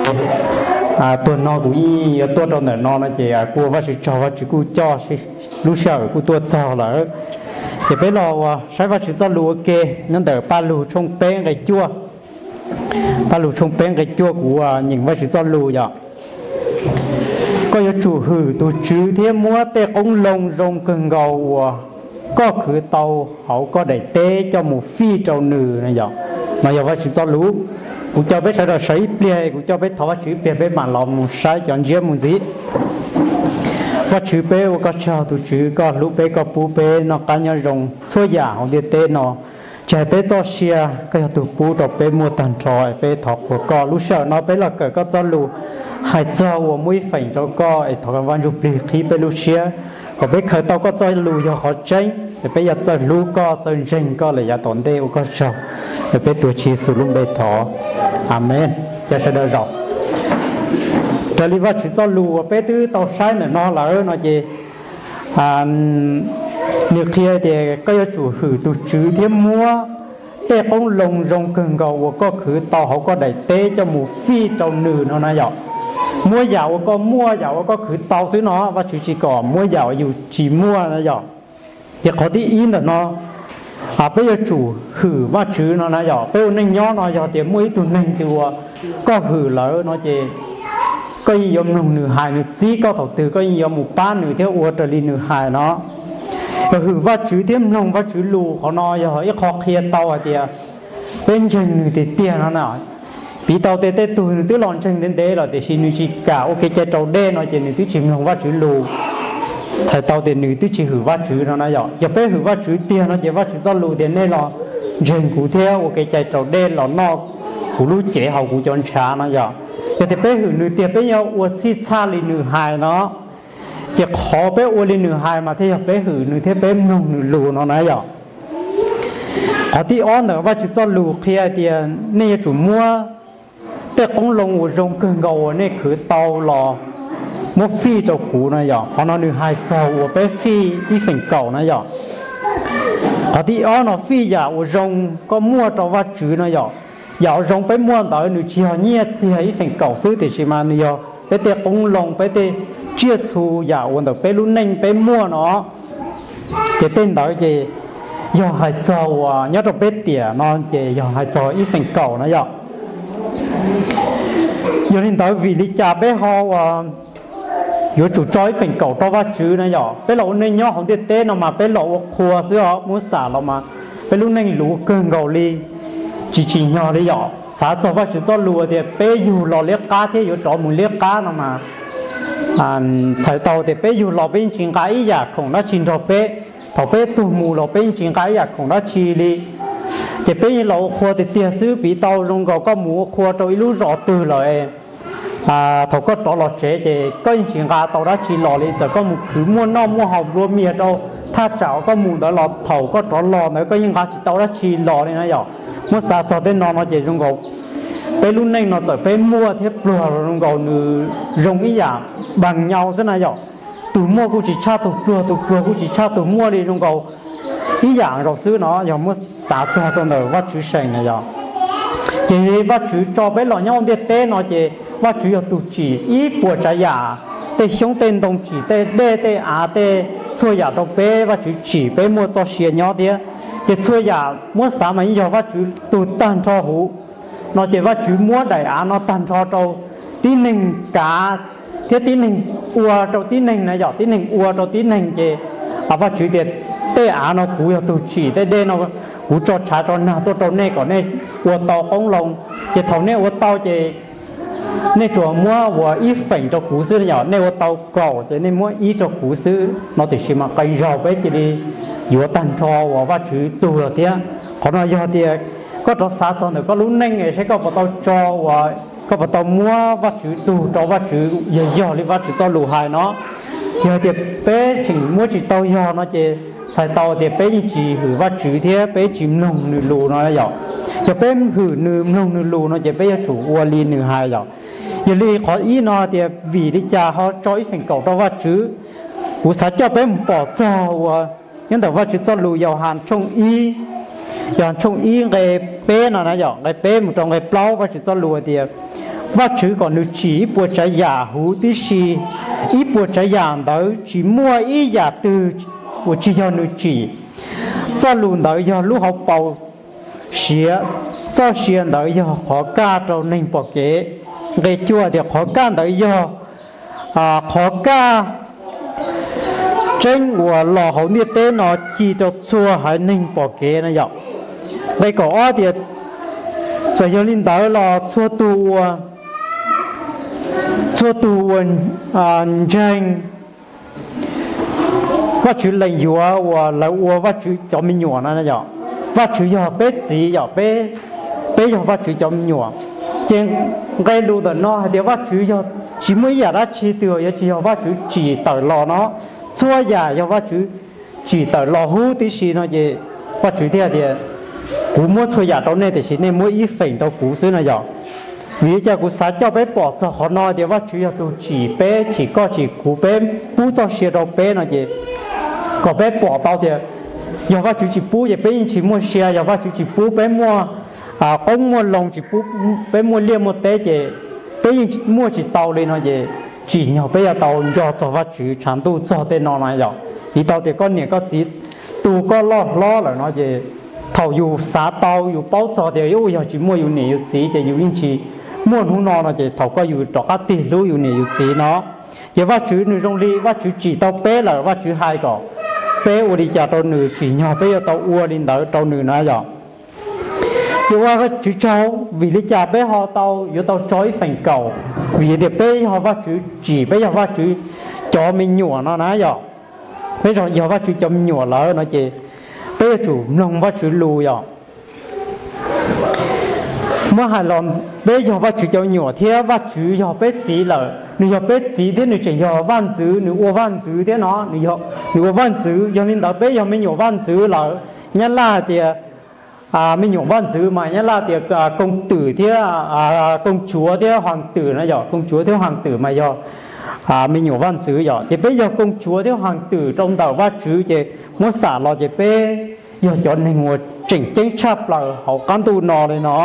Tuag no kuv yeej yuav tuaj rau ntawm no no ces kuj ua Vajtswv tsaug, Vajtswv kuj coj lub sij hawm kuj tuaj txog lawm. Ces peb los ua saib Vajtswv txoj lus ua ke nyob ntawm Paj Lug tshooj peb nqe cuaj. Paj Lug tshooj peb nqe cuaj kuv nyeem Vajtswv txoj lus yom. Koj yuav tsum hwm tus Tswv thiab muab tej qoob loo zoo kawg nkaus uas koj khwv tau hauv koj daim teb coj mus fij rau nws no yom. No yog Vajtswv txoj lus. Kuv coj peb sawv daws sawv ib pliag, kuv coj peb thov Vajtswv ib pliag peb mam los mus saib cov ntsiab mus ntxiv. Vajtswv, peb ua koj tsaug tus Tswv, koj hlub peb, koj pub peb noj qab nyob zoo txhua yam hauv ntiaj teb no. Tsis hais peb txoj sia, koj yog tus pub rau peb muaj tag nrho, peb thov qhuas koj. Lub sij hawm no peb los kawm koj txoj lus hais txog uas muaj ib feem rau koj, es thov Vaj Ntsujplig qhib peb lub siab kom peb khaws tau koj txoj lus yog qhov tseeb, es peb yuav txawj hlub koj, txawj ntseeg koj lawm yav tom ntej. Ua koj tsaug, es peb tuav Tswv Yexus lub npe thov, Amees. Cov sawv daws zaum, raws li Vajtswv txoj lus uas peb twb tau saib ntawm no lawm no ces nws qhia tias koj yuav tsum hwm tus Tswv thiab muab tej qoob loo zoo kawg nkaus uas koj khwv tau hauv koj daim teb coj mus fij rau nws no na yom. Muab yam uas koj muaj, yam uas koj khwv tau xwb no, Vajtswv tsis kom muab yam uas yus tsis muaj na yom. Ces qhov thib ib ntawm no, peb yuav tsum hwm Vajtswv no na yom. Peb ua neej nyob no yog tias muaj ib tug neeg twg uas koj hwm lawm no ces koj yeej yuav mloog nws hais, nws txib koj thaum twg koj yeej yuav mus pab nws thiab ua raws li nws hais no. Yog hwm Vajtswv thiab mloog Vajtswv lus, qhov no yog ib qho qhia tau hais tias peb ntseeg nws tiag tiag no na. Piv tau tias tej tug nws twb los ntseeg ntev ntev los tiam sis nws tsis kam ua kev cai raus dej no ces nws twb tsis mloog Vajtswv lus. Txhais tau tias nws twb tsis hwm Vajtswv no na yom. Yog peb hwm Vajtswv tiag no ces Vajtswv txoj lus tias nej los ntseeg kuv thiab ua kev cai raus dej los noj kuv lub cev haus kuv cov ntshav no yom. Yog tias peb hwm nws tiag peb yuav ua txhij txhaj li nws hais no. Ces qhov peb ua li nws hais mas thiaj yog peb hwm nws thiab peb mloog nws lus no na yom. Qhov thib ob ntawm Vajtswv txoj lus qhia tias nej yuav tsum muab tej qoob loo uas zoo kawg nkaus uas nej khwv tau los muab fij rau kuv no yom. Qhov no nws hais txog uas peb fij ib feem kaum na yom. Qhov thib ob no fij yam uas zoo koj muaj rau Vajtswv no yom. Yam uas zoo peb muaj ntawd nws tsis yog nyiaj txiag ib feem kaum xwb tiam sis mas nws yog peb tej qoob loo, peb tej tsiaj txhu, yam uas ntawm peb lub neej peb muaj no. Ces tej ntawd ces yog hais txog uas nyob rau peb tiam no ces yog hais txog ib feem kaum na yom. Yog li ntawd vim li cas peb ho uas yuav tsum tso ib feem kaum rau Vajtswv na yom? Peb los ua neej nyob hauv ntiaj teb no mas peb los ua qhua xwb os, muab xam los mas peb lub neej luv kawg nkaus li, tsis tsim nyog li yom. Xav txog Vajtswv txoj lus tias peb yug los liab qab thiab yuav rov mus liab qab no mas, txhais tau tias peb yug los peb yeej tsis nqa ib yam khoom dab tsi nrog peb, thaum peb tuag mus los peb yeej tsis nqa ib yam khoom dab tsi li. Ces peb yeej los ua qhua tiag tiag xwb. Piv tau zoo nkaus koj mus ua qhua rau ib lub zos twg lawm, thaum koj rov los tsev ces koj yeej tsis nqa tau dab tsi los li, txawm koj mus khwv muaj noj muaj haus nplua mias rau thaj tsam uas koj mus ntawd los thaum koj rov los ntawd koj yeej nqa tsis tau dab tsi los li na yom. Muab xav txog tej no no ces zoo nkaus peb lub neej no txawm peb muaj thiab pluag los zoo nkaus nws zoo ib yam npaas nyau xwb na yom. Tus muaj kuj tsis tshaj tus pluag, tus pluag kuj tsis tshaj tus muaj li, zoo nkaus ib yam nkaus xwb no yog muab xav txog rau ntawm Vajtswv seem na yom. Ces Vajtswv tso peb los nyob ua ntiaj teb no ces Vajtswv yog tus tsim ib puas tsav yam, tej xyoob tej ntoo tsim, tej dej tej av tej, txhua yam rau peb, Vajtswv tsim peb muaj txoj sia nyob thiab. Ces txhua yam muab xav mas yeej yog Vajtswv tug tag nrho huv no ces Vajtswv muab daim av no tag nrho rau tib neeg kav thiab tib neeg ua rau tib neeg na yom, tib neeg ua rau tib neeg ces Vajtswv tias tej av no kuv yog tus tsim, tej dej no kuv tso tshav tso nag tuaj rau nej kom nej ua tau qoob loo. Ces thaum nej ua tau ces nej tsuas muab ua ib feem rau kuv xwb yom, nej ua tau kaum ces nej muab ib rau kuv xwb no. Tiam sis mas qee zaug peb cia li yuav tag nrho uas Vajtswv tug lawm thiab. Qhov no yog tias koj rov xav txog ntawm koj lub neej es saib koj puas tau tso uas koj puas tau muab Vajtswv tug rau Vajtswv yog yog li Vajtswv txoj lus hais no. Yog tias peb tseem muab tsis tau yog no ces txhais tau tias peb yeej tsis hwm Vajtswv thiab peb tsis mloog nws lus no yom. Yog peb hwm nws, mloog nws lus no ces peb yuav tsum ua li nws hais yom. Yog li qhov ib no tias vim li cas ho tso ib feem kaum rau Vajtswv, kuv xav coj peb mus pom txog uas nyob ntawm Vajtswv txoj lus Yauhas tshooj ib, Yauhas tshooj ib nqe peb no na yom, nqe peb mus rau nqe plaub Vajtswv txoj lus tias Vajtswv kom nws tsim ib puas tsav yam huv tib si, ib puas tsav yam ntawd tsis muaj ib yam twg uas tsis yog nws tsim. Txoj lus ntawd yog lub hauv paus siav, txoj sia ntawd yog qhov kaj rau neeg pom kev. Nqe cuaj tias qhov kaj ntawd yog qhov kaj tseeb uas los hauv ntiaj teb no ci rau txhua haiv neeg pom kev no yom. Nqe kaum ob tias txawm yog li ntawd los txhua tug ua, txhua tug ua ntseeg Vajtswv lees yuav uas lawv ua Vajtswv cov me nyuam no yom. Vajtswv yog peb txiv yom, peb, peb yog Vajtswv cov me nyuam. Ces nqe lus ntawm no hais tias Vajtswv yog tsis muaj ib yam dab tsi twg yuav tsis yog Vajtswv tsim tawm los no, txhua yam yog Vajtswv tsim tawm los huv tib si no ces Vajtswv thiaj tias kuv muab txhua yam rau nej tiam sis nej muab ib feem rau kuv xwb no yom. Vim li cas kuv xav coj peb pom txog qhov no tias Vajtswv yog tus tsim peb, tsim koj tsim kuv, peb pub txoj sia rau peb no ces kom peb pom tau tias yog Vajtswv tsis pub ces peb yeej tsis muaj sia, yog Vajtswv tsis pub peb muaj qoob muaj loo, tsis pub peb muaj liaj muaj teb ces peb yeej muaj tsis tau li no ces tsim nyog peb yuav tau nco txog Vajtswv tshav ntuj txog tej no no yom. Vim tau tias koj niam koj txiv tu koj loj hlob lawm no ces thaum yus xav tau yus paub txog tias yus yog tsis muaj yus niam yus txiv ces yus yeej tsis muaj hnub no no ces thaum koj yus rov qab tig hlub yus niam yus txiv no ces Vajtswv nws zoo li Vajtswv tsim tau peb lawm, Vajtswv hais kom peb ua li cas rau nws tsim nyog peb yuav tau ua li ntawd rau nws na yom. Ces ua Vajtswv tsaug vim li cas peb ho tau yuav tau tso ib feem kaum, vim tias peb yog Vajtswv tsim, peb yog Vajtswv cov me nyuam no na yom. Peb yog Vajtswv cov me nyuam lawm no ces peb yuav tsum mloog Vajtswv lus yom. Muab hais los peb yog Vajtswv cov me nyuam thiab Vajtswv yog peb txiv lawm, nws yog peb txiv thiab nws tseem yog vaj ntxwv, nws ua vaj ntxwv thiab no, nws ua vaj ntxwv. Yog li ntawd peb yog me nyuam vaj ntxwv lawm. Nyab Laj hais tias me nyuam vaj ntxwv mas Nyab Laj tias koos twm thiab, koos tsuav thiab has twm no yom, koos tsuav thiab has twm mas yog me nyuam vaj ntxwv yom. Ces peb yog koos tsuav thiab has twm rau ntawm Vajtswv ces muab xam los ces peb yog cov neeg uas tseem ceeb tshaj plaws hauv qab ntuj no li no.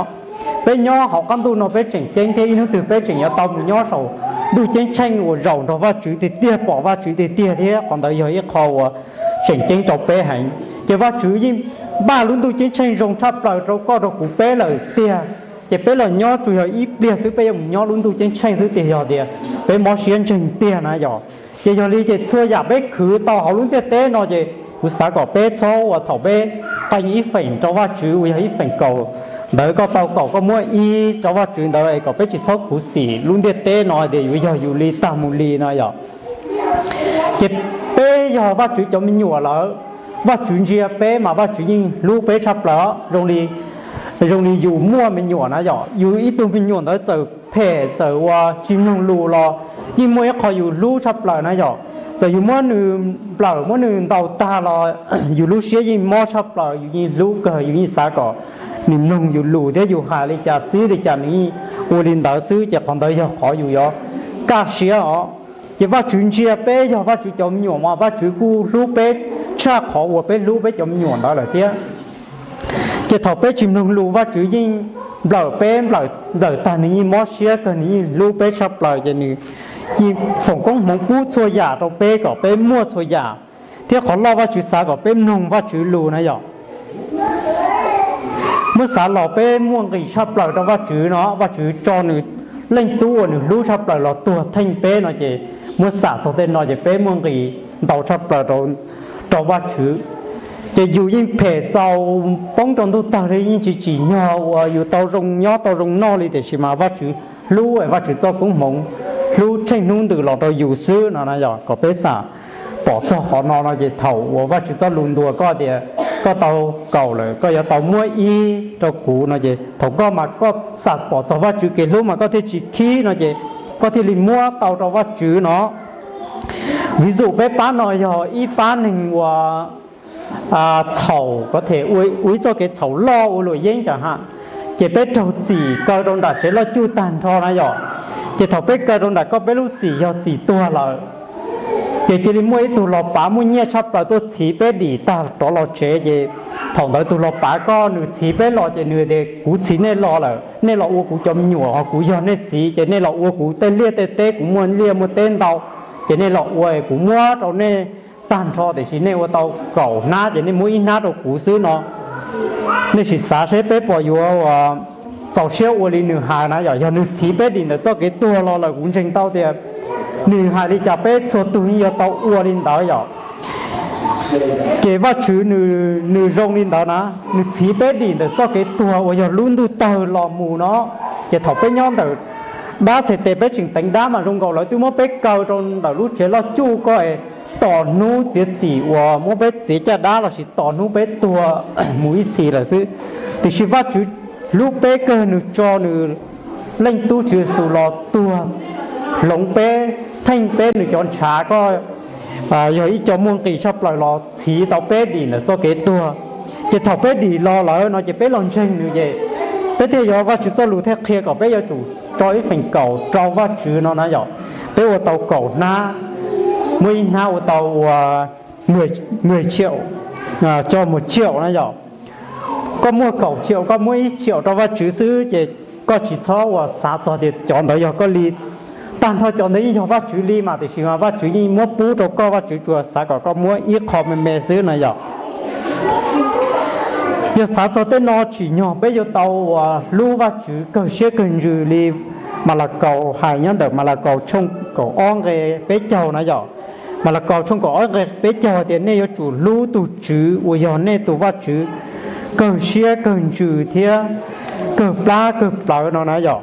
Peb nyob hauv qab ntuj no peb tseem ceeb thiab ib hnub twg peb tseem yuav tau mus nyob saum ntuj ceeb tsheej uas zaum nrog Vajtswv tiag tiag, pom Vajtswv tiag tiag thiab qhov ntawd yog ib qho uas tseem ceeb rau peb heev. Ces Vajtswv yeej npaj lub ntuj ceeb tsheej zoo tshaj plaws rau koj rau kuv peb lawm tiag. Ces peb los nyob tsuas yog ib pliag xwb peb yuav mus nyob lub ntuj ceeb tsheej xwb tiag, yog tias peb mob siab ntseeg tiag na yom. Ces yog li ces txhua yam peb khwv tau hauv lub ntiaj teb no ces kuv xav kom peb txhob ua, thaum peb qee ib feem rau Vajtswv uas yog ib feem kaum ntawd, koj tau kaum koj muab ib rau Vajtswv ntawd es kom peb tsis txhob khuv xim lub ntiaj teb no tias yuav yog yus li tag mus li no yom. Ces peb yog Vajtswv cov me nyuam lawm, Vajtswv ntsia peb mas Vajtswv yeej hlub peb tshaj plaws. Zoo li yus muaj me nyuam na yom, yus ib tug me nyuam ntawd txawm phem txawm ua tsis mloog lus los yeej muaj ib qho yus hlub tshaj plaws na yom. Txawm yus muab nws nplawm muab nws ntaus tag los yus lub siab yeej mob tshaj plaws, yus yeej hlub kawg, yus yeej xav kom nws mloog yus lus thiab yus hais li cas txib li cas nws yeej ua li ntawd xwb, ces qhov ntawd yog qhov yus yuav kaj siab os. Ces Vajtswv ntsia peb yog Vajtswv cov me nyuam mas Vajtswv kuj hlub peb tshaj qhov uas peb hlub peb cov me nyuam ntawd lawm thiab. Ces thaum peb tsis mloog lus Vajtswv yeej nplawm peb, nplawm tag nws yeej mob siab kawg, nws yeej hlub peb tshaj plaws ces nws yeej foom koob hmoov pub txhua yam rau peb kom peb muaj txhua yam. Thiab qhov loj Vajtswv xav kom peb mloog Vajtswv lus na yom. Muab xav los peb muaj nqis tshaj plaws rau Vajtswv no, Vajtswv tso nws Leej Tub uas nws hlub tshaj plaws los tuag theej peb no ces muab xam txog tej no ces peb muaj nqis ntau tshaj plaws rau Vajtswv. Ces yus yeej phem txaus poob rau ntuj tawg li yeej tsis tsim nyog uas yus tau zoo nyob tau zoo noj li, tiam sis mas Vajtswv hlub, Vajtswv txoj koob hmoov hlub tsheej hnub ntws los rau yus xwb no na yom. Kom peb xam pom txog qhov no no ces thaum uas Vajtswv txoj lus ntuas koj tias koj tau kaum lawm koj yuav tau muab ib rau kuv no ces thaum koj mas koj xam pom txog Vajtswv kev hlub mas koj thiaj tsis khib no ces koj thiaj li muab tau rau Vajtswv no. Ví dụ peb pab no yog ib pab neeg uas txhaum, có thể ua ib txoj kev txhaum loj ua luam yeeb cas ha, ces peb raug txim kaw rau nram tsev loj cuj tag nrho na yom. Ces thaum peb kaw rau nram koj peb lub txim yog txim tuag lawm, ces cia li muaj ib tug los pav muaj nyiaj tshaj plaws tuaj txhiv peb dim tag rov los tsev ces Thaum ntawd tus los pav koj nws txhiv peb los ces nws tias, kuv txhiv nej los lawm, nej los ua kuv cov me nyuam, ho kuv yog nej txiv, ces nej los ua kuv tej liaj tej teb, kuv muaj liaj muaj teb ntau, ces nej los ua kuv muab rau nej tag nrho, tiam sis nej ua tau kaum hnab ces nej muab ib hnab rau kuv xwb no. Nej sim xav seb peb puas yuav txaus siab ua li nws hais na yom. Yog nws txhiv peb dim ntawm txoj kev tuag los lawm, kuv ntseeg tau tias nws hais li cas peb txhua tus yeej yuav tau ua li ntawd yom. Ces Vajtswv nws zoo li ntawd na, nws txhiv peb dim ntawm txoj kev tuag uas yog lub ntuj tawg los mus no. Ces thaum peb nyob ntawm dab txhais tes peb tseem teev dab mas zoo nkaus lawv twb muab peb kaw rau ntawm lub tsev loj cuj ko, tos hnub txiav txim uas muab peb txiav caj dab lossis tos hnub peb tuag mus ib txhis lawm xwb. Tiam sis Vajtswv hlub peb kawg, nws tso nws Leej Tub Tswv Yexus los tuag hloov peb, theej peb nws cov ntshav ko, yog ib co muaj nqis tshaj plaws los txhiv tau peb dim ntawm txoj kev tuag. Ces thaum peb dim los lawm no ces peb los ntseeg nws ces peb thiaj yuav, Vajtswv txoj lus thiaj qhia kom peb yuav tsum tso ib feem kaum rau Vajtswv no na yom. Peb ua tau kaum hnab, muaj ib hnab ua tau ua mười triệu, cho một triệu na yom. Koj muaj kaum triệu, koj muab ib triệu rau Vajtswv xwb ces koj tsis txhob uas xav txog tias cov ntawd yog koj li. Tag nrho cov ntawd yeej yog Vajtswv li mas, tiam sis mas Vajtswv yeej muab pub rau koj, Vajtswv tsuas xav kom koj muab ib qho me me xwb na yom. Yog xav txog tej no tsim nyog peb yuav tau uas hlub Vajtswv kawg siab kawg ntsws li Malakaus hais nyob ntawm Malakaus tshooj kaum ob nqe peb caug na yom. Malakaus tshooj kaum ob nqe peb caug tias nej yuav tsum hlub tus Tswv uas yog nej tus Vajtswv kawg siab kawg ntsws thiab kawg plab kawg plawv no na yom.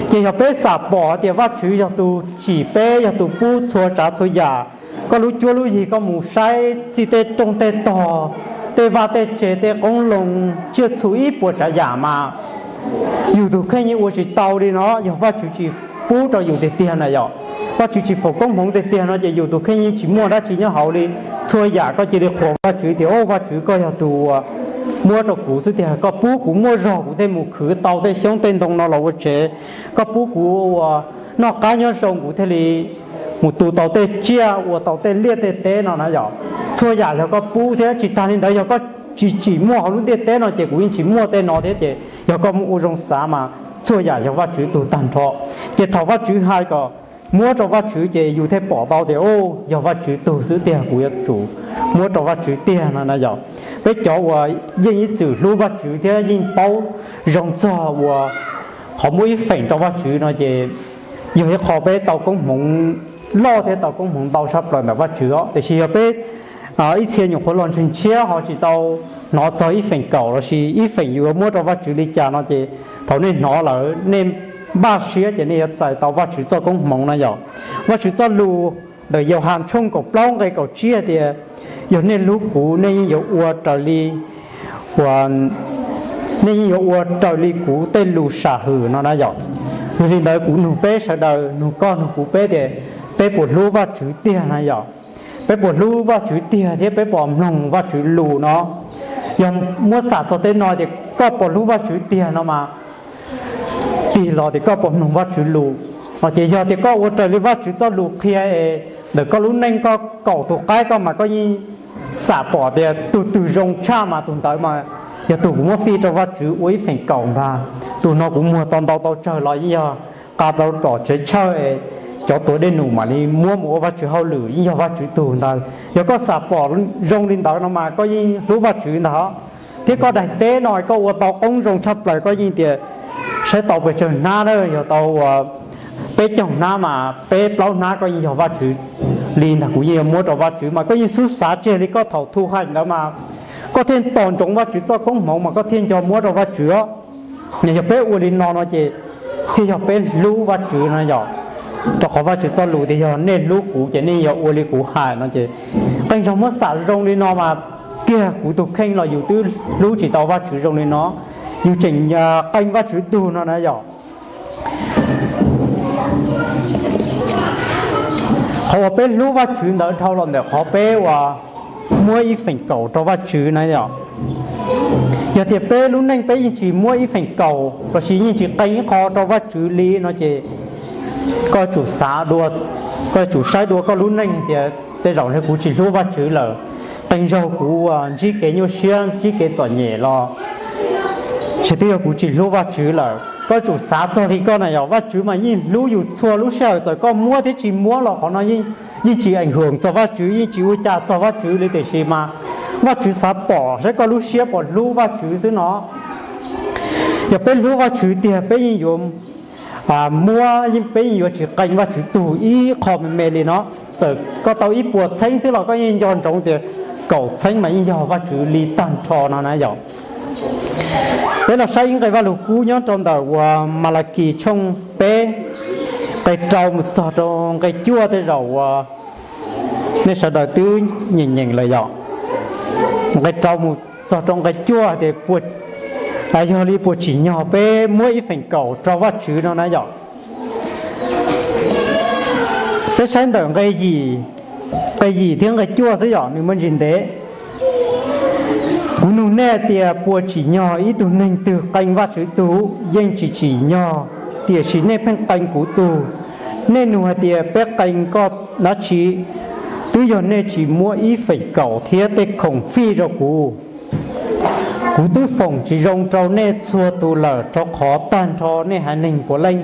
Ces yog peb xam pom tias Vajtswv yog tus tsim peb, yog tus pub txhua tsav txhua yam, koj lub cuab lub yig koj mus saib txij tej rooj tej tog, tej vaj tej tsev, tej qoob loo, tsiaj txhu ib puas tsav yam mas yus tus kheej yeej ua tsis tau li no, yog Vajtswv tsis pub rau yus tiag tiag na yom. Vajtswv tsis foom koob hmoov tiag tiag no ces yus tus kheej yeej tsis muaj dab tsi nyob hauv li. Txhua yam koj cia li qhuas Vajtswv tias, o, Vajtswv koj yog tus uas muab rau kuv xwb tiag, koj pub kuv muaj zog kuv thiaj mus khwv tau tej xyoob tej ntoo no los ua tsev, koj pub kuv uas noj qab nyob zoo kuv thiaj li mus tu tau tej tsiaj, ua tau tej liaj tej teb no na yom. Txhua yam yog koj pub thiab, tsis tas li ntawd yog koj tsis tsim muaj hauv lub ntiaj teb no ces kuv yeej tsis muaj tej no thiab, ces yog koj muaj ua zoo xav mas txhua yam yog Vajtswv tug tag nrho. Ces thaum Vajtswv hais kom muab rau Vajtswv ces yus thiaj pom tau tias, o, yog Vajtswv tug xwb tiag, kuv yuav tsum muab rau Vajtswv tiag no na yom. Peb cov uas yeej ib txwm hlub Vajtswv thiab yeej paub zoo txog uas qhov muab ib feem rau Vajtswv no ces yog ib qho peb tau koob hmoov loj thiab tau koob hmoov ntau tshaj plaws ntawm Vajtswv os. Tiam sis yog peb ib txhia nyuam qhuav los ntseeg tshiab ho tsis tau hnov txog ib feem kaum lossis ib feem yuav muab rau Vajtswv li cas no ces thaum nej hnov lawm nej npaj siab ces nej yuav txais tau Vajtswv txoj koob hmoov na yom. Vajtswv txoj lus ntawm Yauhas tshooj kaum plaub nqe kaum tsib hais tias, yog nej hlub kuv nej yeej yuav ua raws li, uas nej yeej yuav ua raws li kuv tej lus sam hwm no na yom. Yog li ntawd kuv nug peb sawv daws, nug koj nug kuv peb tias peb puas hlub Vajtswv tiag na yom? Peb puas hlub Vajtswv tiag thiab peb puas mloog Vajtswv lus no? Yog muab xam txog tej no tias koj puas hlub Vajtswv tiag no mas tig los tias koj puas mloog Vajtswv lus. Ces yog tias koj ua raws li Vajtswv txoj lus qhia es ntawm koj lub neej koj kaum tus qaib koj mas koj yeej xam pom tias tus twg zoo tshaj mas tus ntawd mas yog tus kuv muab fij rau Vajtswv ua ib feem kaum ntag. Tus no kuv muag tau ntau tau tsawg los yeej yog nqa tau tom tsev chawj es cov tuav dej num mam li muab mus ua Vajtswv hauj lwm yeej yog Vajtswv tug ntag. Yog koj xam pom zoo li ntawd no mas koj yeej hlub Vajtswv ntag. Thiab koj daim teb no koj ua tau qoob zoo tshaj plaws koj yeej tias saib tau pes tsawg hnab na, yog tau uas peb caug hnab mas peb plaub hnab koj yeej yog Vajtswv li ntag, kuv yeej yuav muab rau Vajtswv mas koj yeej xub xav tseg li koj thaum thu hais ntawd mas koj thiaj tos ntsoov Vajtswv txoj koob hmoov mas koj thiaj nco muab rau Vajtswv os. Yog peb ua li no no ces thiaj yog peb hlub Vajtswv no yom. Rau qhov Vajtswv txoj lus tias yog nej hlub kuv ces nej yuav ua li kuv hais no ces qee zaug muab xam zoo li no mas kiag kuv tus kheej los yus twb hlub tsis tau Vajtswv zoo li no, yus tseem qee Vajtswv tug no na yom. Qhov uas peb hlub Vajtswv ntawd dhau los ntawm qhov peb uas muab ib feem kaum rau Vajtswv na yom. Yog tias peb lub neej peb yeej tsis muab ib feem kaum lossis yeej tsis qee ib qho rau Vajtswv li no ces koj tsum xav dua, koj tsum saib dua koj lub neej tias tej zaum kuv tsis hlub Vajtswv lawm. Qee zaug kuv uas ntsib kev nyuaj siab, ntsib kev txom nyem los tsis twb yog kuv tsis hlub Vajtswv lawm. Koj tsum xav txog li koj na yog Vajtswv mas yeej hlub yus txhua lub sij hawm, txawm koj muab thiab tsis muab los qhov no yeej tsis eem huam txog Vajtswv, yeej tsis ua cas txog Vajtswv li, tiam sis mas Vajtswv xav pom saib koj lub siab puas hlub Vajtswv xwb no. Yog peb hlub Vajtswv tiag peb yeej yuav muab, peb yeej yuav tsis qee Vajtswv tug ib qho me me li no. Txawm koj tau ib puas txheeb xwb los koj yeej nco ntsoov tias kaum txheeb mas yeej yog Vajtswv li tag nrho no na yog. Peb los saib ib nqe Vajluskub nyob rau ntawm uas Malakis tshooj peb, nqe rau mus txog rau nqe cuaj, tej zaum uas nej sawv daws twb nyeem nyeem lawm yog nqe rau mus txog rau nqe cuaj tias, yog li puas tsim nyog peb muab ib feem kaum rau Vajtswv no na yog. Peb saib ntawm nqe yim thiab nqe cuaj xwb yog nws muaj ntsis ntev. Kuv nug nej tias puas tsim nyog ib tug neeg twg qee Vajtswv tug? Yeej tsis tsim nyog, tiam sis nej pheej qee kuv tug. Nej nug hais tias peb qee koj dab tsi? Twb yog nej tsis muab ib feem kaum thiab tej khoom fij rau kuv. Kuv twb foom tsis zoo rau nej txhua tus lawm, rau qhov tag nrho nej haiv neeg puav leej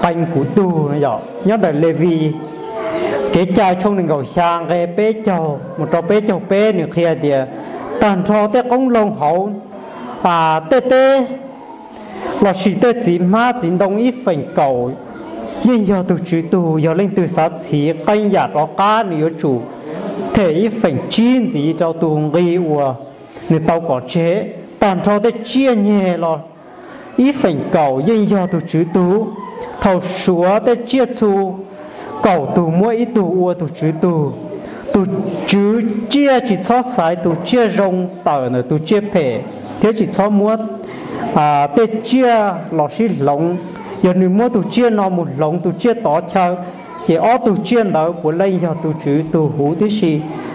qee kuv tug no yog. Nyob ntawm Levis Kev cai tshooj nees nkaum xya nqe peb caug mus rau peb caug peb nws qhia tias, tag nrho tej qoob loo hauv tej teb lossis tej txiv hmab txiv ntoo ib feem kaum yeej yog tus Tswv tug. Yog leej twg xav txhiv qee yam rov qab nws yuav tsum them ib feem tsib ntxiv rau tus nqi uas nws tau kom tseg. Tag nrho tej tsiaj nyeg los ib feem kaum yeej yog tus Tswv tug. Thaum suav tej tsiaj txhu, kaum tug muab ib tug ua tus Tswv tug. Tus Tswv tsiaj tsis txhob xaiv tus tsiaj zoo tawm ntawm tus tsiaj phem, thiab tsis txhob muab tej tsiaj los sib hloov. Yog nws muab tus tsiaj no mus hloov tus tsiaj tod chaw, ces ob tug tsiaj ntawd puav leej yog tus Tswv tug huv tib si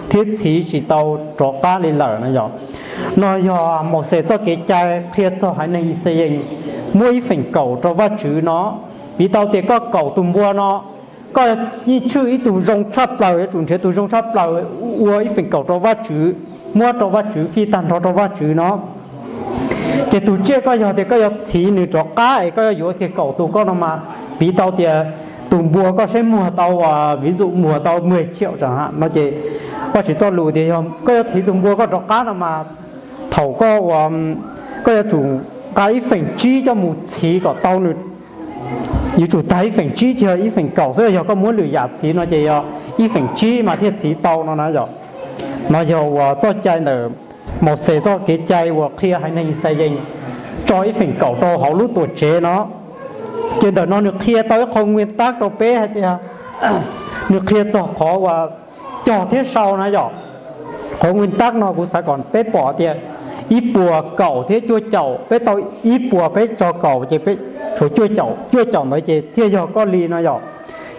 thiab txhiv tsis tau rov qab li lawm no yog. No yog Mauxes txoj kev cai qhia txog haiv neeg Yixalayees muab ib feem kaum rau Vajtswv no. Piv tau tias koj kaum tus npua no, koj yeej tshwj ib tug zoo tshaj plaws, yuav tsum nrhiav tus zoo tshaj plaws ua ib feem kaum rau Vajtswv, muab rau Vajtswv fij tag nrho rau Vajtswv no. Ces tus tsiaj koj yog tias koj yuav txhiv nws rov qab es koj yuav yuav kiag kaum tus koj no mas, piv tau tias tus npua koj saib muag tau, vis zum muag tau mười triệu no ces, Vajtswv txoj lus tias yog koj yuav txhiv tus npua koj rov qab no mas, thaum koj ua, koj yuav tsum nqa ib feem tsib coj mus txhiv kom tau nws. Yuav tsum tag ib feem tsib, tsis yog ib feem kaum xwb, yog koj muab lwm yam txhiv no ces yog ib feem tsib mas thiaj txhiv tau no na yog. No yog uas txoj cai ntawm Mauxes txoj kev cai uas qhia haiv neeg Yixalayees tso ib feem kaum rau hauv lub tuam tsev no. Ces ntawm no nws qhia tau ib qho nguyên tắc rau peb hais tias, nws qhia txog qhov uas cog thiab sau na yog. Qhov nguyên tắc no kuv xav kom peb pom tias ib puas, kaum thiab cuaj caum, peb tau ib puas peb tso kaum ces peb tshuav cuaj caum, cuaj caum ntawd ces thiaj yog koj li no yog.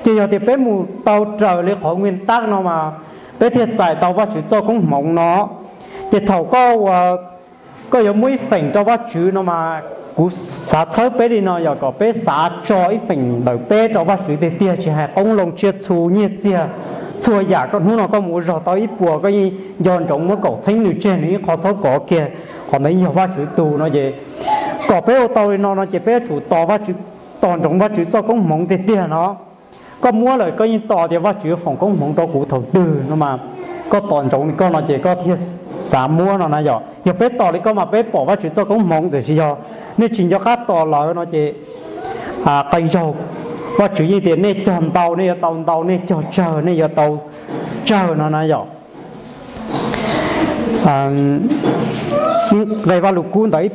Ces yog tias peb mus tau raws li qhov nguyên tắc no mas peb thiaj txais tau Vajtswv txoj koob hmoov no. Ces thaum koj ua, koj yuav muab ib feem rau Vajtswv no mas kuv xav txhawb peb li no yog kom peb xav tso ib feem ntawm peb rau Vajtswv tiag tiag, tsis hais qoob loo tsiaj txhu nyiaj txiag, txhua yam. Koj hnub no koj mus ua zog tau ib puas, koj yeej nco ntsoov muab kaum txheeb nws tseg, nws ib qho txhob kov kiag, qhov ntawd yog Vajtswv tug no ces kom peb ua tau li no no ces peb yuav tsum tos Vajtswv, tos ntsoov Vajtswv txoj koob hmoov tiag tiag no. Koj muab lawm koj yeej tos tias Vajtswv yuav foom koob hmoov rau kuv thaum twg no mas, koj tos ntsoov li koj no ces koj thiaj xav muab no na yog. Yog peb tos li koj mas peb pom Vajtswv txoj koob hmoov, tiam sis yog nej tsis nco qab tos lawm no ces qee zaug Vajtswv yeej tias nej cog ntau nej yuav tau ntau, nej cog tsawg nej yuav tau tsawg no na yog. Nqe Vajluskub ntawd ib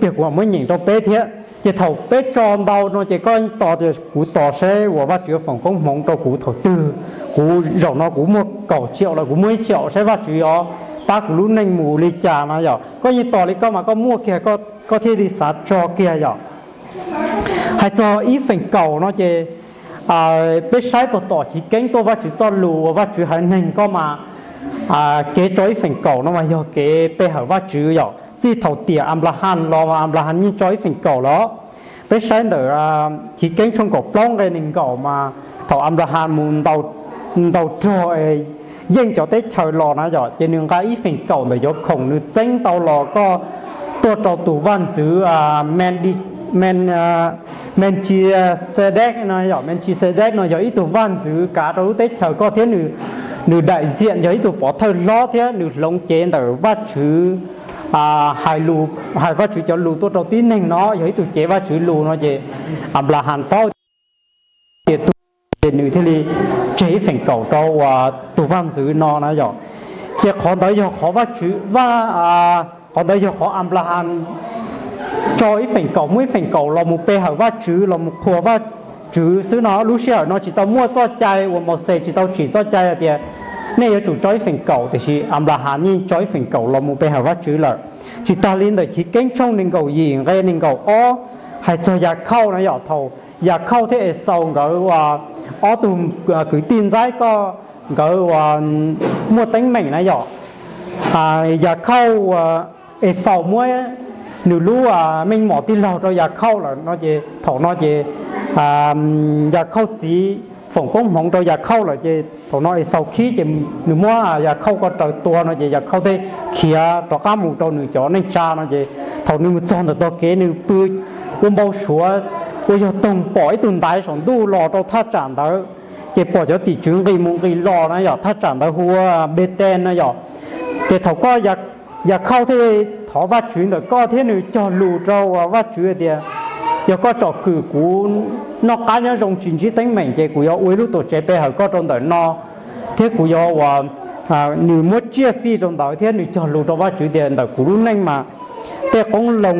pliag kuv muab nyeem rau peb thiab. Ces thaum peb tso ntau no ces koj tos tias kuv tos saib uas Vajtswv yuav foom koob hmoov rau kuv thaum twg. Kuv zaum no kuv muaj kaum triệu lawm, kuv muaj ib triệu, saib Vajtswv yuav pab kuv lub neej mus li cas no yog. Koj yeej tos li koj mas koj muaj kiag koj thiaj li xav tso kiag yog. Hais txog ib feem kaum no ces peb saib puag tom chiv keeb tuaj Vajtswv txoj lus uas Vajtswv haiv neeg koj mas, kev tso ib feem kaum no mas yog kev pe hawm Vajtswv yog. Txij thaum tiam Anplahas los mas Anplahas yeej tso ib feem kaum los. Peb saib ntawm chiv keeb tshooj kaum plaub nqe nees nkaum mas thaum Anplahas mus ntaus rog es yeej cov teb chaws los na yom, ces nws nqa ib feem kaum ntawm cov khoom nws txeeb tau los koj tuaj rau tus vaj ntxwv Mechisedek no yom. Mechisedek no yog ib tug vaj ntxwv kav rau lub teb chaws koj thiab nws daim ziam yog ib tug pov thawj hlob thiab nws hloov cev ntawm Vajtswv hais lus, hais Vajtswv cov lus tuaj rau tib neeg no, yog ib tug cev Vajtswv lus no ces Anplahas paub tias tus ces nws thiaj li tseg ib feem kaum rau tus vaj ntxwv no na yom. Ces qhov ntawd yog qhov Vajtswv, qhov ntawd yog qhov Anplahas tso ib feem kaum, muab ib feem kaum los mus pe hawm Vajtswv, los mus qhuas Vajtswv xwb no. Lub sij hawm no tsis tau muaj txoj cai uas Mauxes tsis tau tsim txoj cai hais tias nej yuav tsum tso ib feem kaum, tiam sis Anplahas yeej tso ib feem kaum los mus pe hawm Vajtswv lawm. Tsis tas li ntawm Chivkeeb tshooj nees nkaum yim nqe nees nkaum ob hais txog Yakhauj na yom. Thaum Yakhauj thiab Exaus nkawd ua ob tug kwv tij ntxaib koj, nkawd ua muaj teeb meem na yom. Yakhauj, Exaus muab nws lub meej mom tij laug rau Yakhauj lawm no ces thaum no ces Yakhauj txiv foom koob hmoov rau Yakhauj lawm ces thaum no Exaus khib ces nws muab Yakhauj ko raws tua no ces Yakhauj thiaj khiav rov qab mus rau nws cov neej tsa no ces thaum nws mus txog ntawm tog kev nws pw ua npau suav ua yog toog pom ib tug ntaiv saum ntuj los rau thaj tsam ntawd, ces pom cov tim tswv nqis mus nqis los na yom. Thaj tsam ntawd hu ua Npetes no yom. Ces thaum koj, Yakhauj thiaj thov Vajtswv ntawm koj thiab nws cog lus rau Vajtswv tias yog koj tsom kwm kuv noj qab nyob zoo tsis ntsib teeb meem ces kuv yuav ua ib lub tuam tsev pe hawm koj rau ntawm no thiab kuv yuav ua, nws muab tsiaj fij rau ntawd thiab nws cog lus rau Vajtswv tias ntawm kuv lub neej mas tej qoob loo,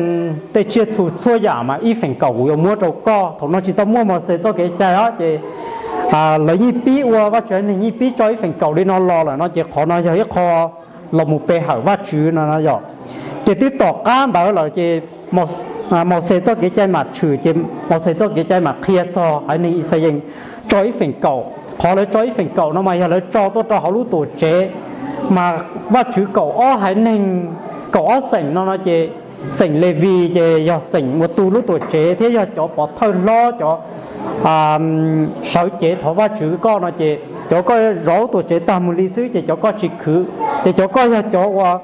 tej tsiaj txhu txhua yam mas ib feem kaum kuv yuav muab rau koj. Thaum no tsis tau muaj Mauxes txoj kev cai os ces lawv yeej pib ua, Vajtswv haiv neeg yeej pib tso ib feem kaum li no los lawm no ces qhov no yog ib qho los mus pe hawm Vajtswv no na yom. Ces twb tom qab ntawd lawm ces Mauxes txoj kev cai mam tshwm ces Mauxes txoj kev cai mam qhia txog haiv neeg Yixalayees tso ib feem kaum. Qhov lawv tso ib feem kaum no mas yog lawv tso tuaj rau hauv lub tuam tsev, mas Vajtswv kaum ob haiv neeg, kaum ob xeem no no ces xeem Levis ces yog xeem uas tu lub tuam tsev thiab yog cov pov thawj hlob, cov sawv cev thov Vajtswv koj no ces cov koj zov lub tuam tsev tag mus li xwb ces cov koj tsis khwv. Ces cov koj yog cov uas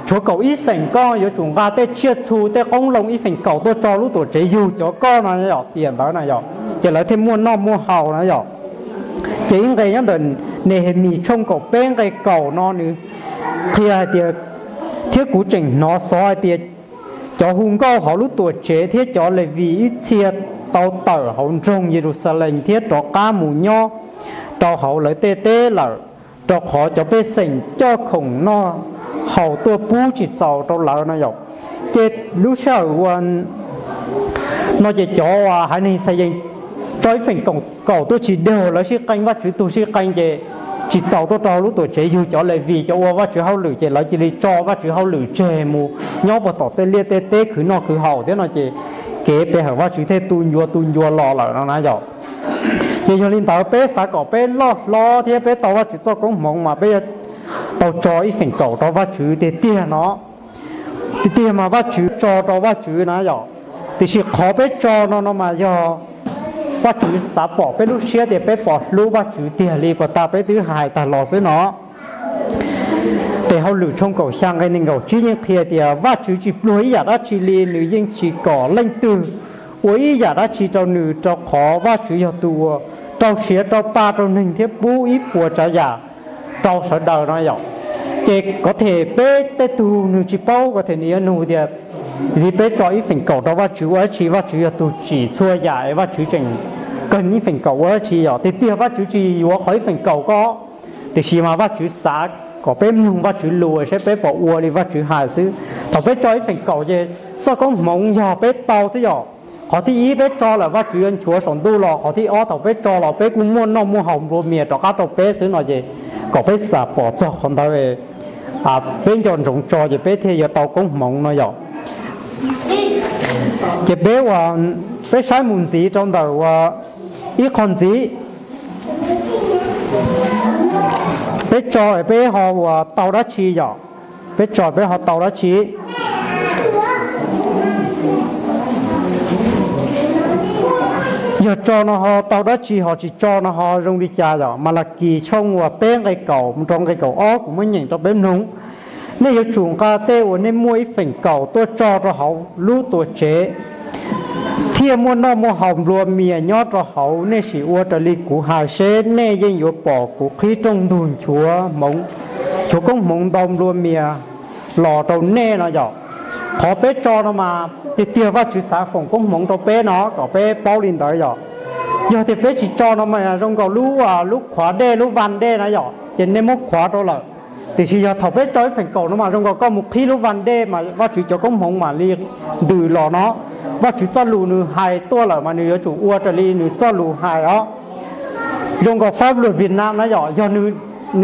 tshuav kaum ib xeem koj yuav tsum nqa tej tsiaj txhu tej qoob loo ib feem kaum tuaj tso lub tuam tsev yug cov koj no yom, tiam ntawd na yom, ces lawv thiaj muaj noj muaj haus na yom. Ces ib nqe nyob ntawm Nehemis tshooj kaum peb nqe kaum no nws qhia hais tias, thiab kuv tseem hnov xov hais tias cov hu nkauj hauv lub tuam tsev thiab cov Levis ib txhia tau tawm hauv nroog Yeluxalees thiab rov qab mus nyob rau hauv lawv tej teb lawm, rau qhov cov pej xeem coj khoom noj haus tuaj pub tsis txaus rau lawv no yom. Ces lub sij hawm ua no ces cov haiv neeg Yixalayees tso ib feem kaum tuaj tsis dawg, lawv sib qee, Vajtswv tug sib qee ces tsis txaus tuaj rau lub tuam tsev yug cov Levis cov ua Vajtswv hauj lwm ces lawv cia li tso Vajtswv hauj lwm tseg mus nyob puag tom tej liaj tej teb khwv noj khwv haus thiab no ces kev pe hawm Vajtswv thiaj tu ncua tu ncua los lawm no na yom. Ces yog li ntawd peb xav kom peb loj hlob thiab peb tau Vajtswv txoj koob hmoov mas peb yuav tau tso ib feem kaum rau Vajtswv tiag tiag no. Tiag tiag mas Vajtswv tso rau Vajtswv na yom. Tiam sis qhov peb tso no no mas yog Vajtswv xav pom peb lub siab tias peb pom hlub Vajtswv tiag li puas tas peb twb hais tag los xwb no. Tes Hauj Lwm tshooj kaum xya nqe nees nkaum tsib yeej qhia tias Vajtswv tsis pluag ib yam dab tsi li, nws yeej tsis kom leej twg ua ib yam dab tsi rau nws, rau qhov Vajtswv yog tus uas rau siav rau pa rau neeg thiab pub ib puas tsav yam rau sawv daws no yom. Ces có thể peb tej tug nws tsis paub có thể nws yuav nug tias, vim peb tso ib feem kaum rau Vajtswv ua dab tsi? Vajtswv yog tus tsim txhua yam es Vajtswv tseem kawg ib feem kaum ua dab tsi yom? Tiag tiag Vajtswv tsis yuav qhov ib feem kaum ko, tiam sis mas Vajtswv xav kom peb mloog Vajtswv lus saib peb puas ua li Vajtswv hais xwb. Thaum peb tso ib feem kaum ces txoj koob hmoov yog peb tau xwb yom. Qhov thib ib peb tso lawm Vajtswv yuav nchuav saum ntuj los, qhov thib ob thaum peb tso los peb kuj muaj noj muaj haus nplua mias rov qab rau peb xwb no ces kom peb xam pom txog qhov ntawd, peb nco ntsoov tso ces peb thiaj yuav tau koob hmoov no yom. Ces peb ua, peb saib mus ntxiv rau ntawm ua ib qho ntxiv, peb tso peb ho ua tau dab tsi yom? Peb tso peb ho tau dab tsi? Yog Tso no ho tau dab tsi, ho tsis tso no ho zoo li cas yom? Malakis tshooj uas peb nqe kaum mus rau nqe kaum ob kuv muab nyeem rau peb mloog. Nej yuav tsum nqa tej uas nej muaj ib feem kaum tuaj tso rau hauv lub tuam tsev, thiaj muaj noj muaj haus nplua mias nyob rau hauv. Nej sim ua raws li kuv hais seb nej yeej yuav pom kuv qhib rooj ntug nchuav, nchuav koob hmoov ntau nplua mias los rau nej no yom. Qhov peb tso no mas tiag tiag Vajtswv xav foom koob hmoov rau peb no kom peb paub li ntawd yom. Yog tias peb tsis tso no mas zoo nkaus lub, lub qhuav dej, lub van dej na yom, ces nej muab qhuav rau lawm. Tiam sis yog thaum peb tso ib feem kaum no mas zoo nkaus koj mus qhib lub van dej mas Vajtswv cov koob hmoov mam li ntws los no. Vajtswv txoj lus nws hais tuaj lawm mas nws yuav tsum ua raws li nws txoj lus hais os. Zoo nkaus fab luam Vietnam na yom, yog nws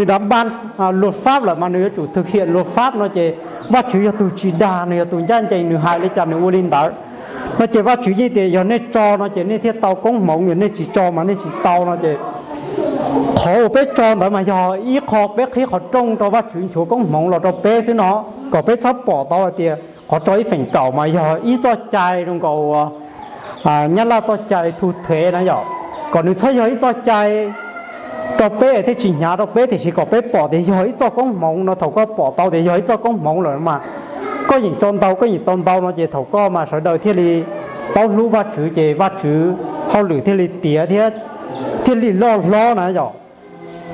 đã ban luật pháp lawm mas nws yuav tsum thực hiện luật pháp no ces Vajtswv yog tus tsis dag, nws yog tus ncaj ncees, nws hais li cas nws ua li ntawd. No ces Vajtswv yeej tias yog nej tso no ces nej thiaj tau koob hmoov, yog nej tsis tso mas nej tsis tau no ces qhov uas peb tso ntawd mas yog ib qho peb qhib qhov rooj rau Vajtswv nchuav koob hmoov los rau peb xwb no, kom peb txhob pom tau hais tias qhov tso ib feem kaum mas yog ib txoj cai zoo nkaus Nyab Laj txoj cai thu thuế na yom, kom nws txhob yog ib txoj cai rau peb thiaj tsis hnyav rau peb, tiam sis kom peb pom tias yog ib txoj koob hmoov no. Thaum koj pom tau tias yog ib txoj koob hmoov lawm mas koj yeem tso ntau, koj yeem tau ntau no ces thaum koj mas sawv daws thiaj li paub hlub Vajtswv ces Vajtswv hauj lwm thiaj li tiav thiab thiaj li loj hlob na yom.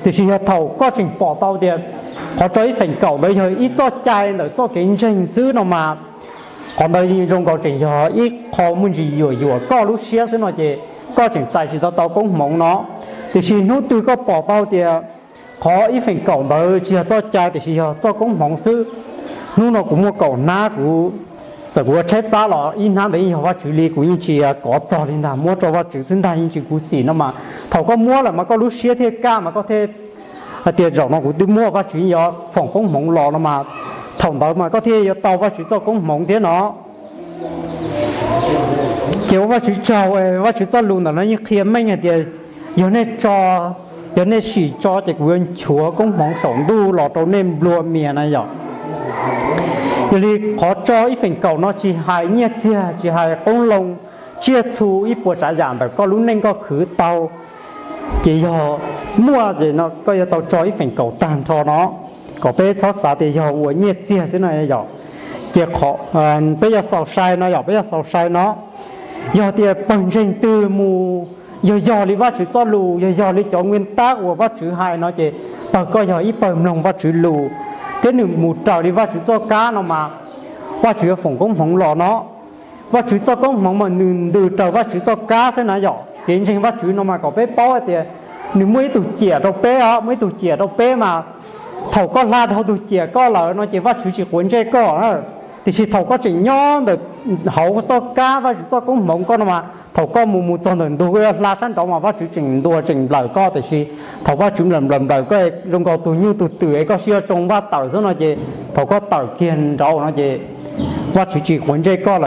Tiam sis yog thaum koj tseem pom tau tias qhov tso ib feem kaum ntawd yog ib txoj cai ntawm txoj kev ntseeg xwb no mas qhov ntawd zoo nkaus tseem yog ib qho muaj ntsis yuam yuam koj lub siab xwb no ces koj tseem txais tsis tau tau koob hmoov no. Tiam sis hnub twg koj pom tau tias qhov ib feem kaum ntawd tsis yog txoj cai tiam sis yog txoj koob hmoov xwb, hnub no kuv muaj kaum hnab, kuv txawm kuv ua tshaib plab los ib hnab ntawd yeej yog Vajtswv li, kuv yeej tsis kov txog li ntag, muab rau Vajtswv xwb ntag, yeej tsis khuv xim no mas thaum koj muab lawm mas koj lub siab thiaj kaj mas koj thiaj hais tias zaum no kuv twb muab, Vajtswv yeej yuav foom koob hmoov los no mas thaum ntawd mas koj thiaj yuav tau Vajtswv txoj koob hmoov thiab no. Ces ua Vajtswv tsaug, Vajtswv txoj lus ntawm no yeej qhia meej hais tias yog nej tso, yog nej sim tso ces kuv yuav nchuav koob hmoov saum ntuj los rau nej nplua mias na yom. Yog li qhov tso ib feem kaum no tsis hais nyiaj txiag, tsis hais qoob loo, tsiaj txhu, ib puas tsav yam ntawm koj lub neej koj khwv tau. Ces yog muaj ces koj yuav tau tso ib feem kaum tag nrho no, kom peb txhob xav tias yog ua nyiaj txiag xwb no yom. Ces peb yuav xaus sai no yom, peb yuav xaus sai no. Yog tias pawg ntseeg twg mus yog yog li Vajtswv txoj lus, yog yog li cov nguyên tắc uas Vajtswv hais no ces pawg koj yog ib pawg mloog Vajtswv lus thiab nws mus raws li Vajtswv txoj kab no mas Vajtswv yuav foom koob hmoov los no. Vajtswv txoj koob hmoov mas nws ntws raws Vajtswv txoj kab xwb na yom. Kev ntseeg Vajtswv no mas kom peb paub hais tias nws muaj ib tug ciam rau peb os, muaj ib tug ciam rau peb mas thaum koj hla dhau tus ciam koj lawm no ces Vajtswv tsis quav ntsej koj na. Tiam sis thaum koj tseem nyob ntawm hauv txoj kab Vajtswv txoj koob hmoov koj no mas thaum koj mus mus txog ntawm ntug koj yuav hla sab nraud mas Vajtswv tseem ntuas tseem nplawm koj, tiam sis thaum Vajtswv nplawm nplawm nplawm koj zoo nkaus tus nyuj tus twm es koj siv tsoo vaj tawm xwb no ces thaum koj tawm kiag nraud no ces Vajtswv tsis quav ntsej koj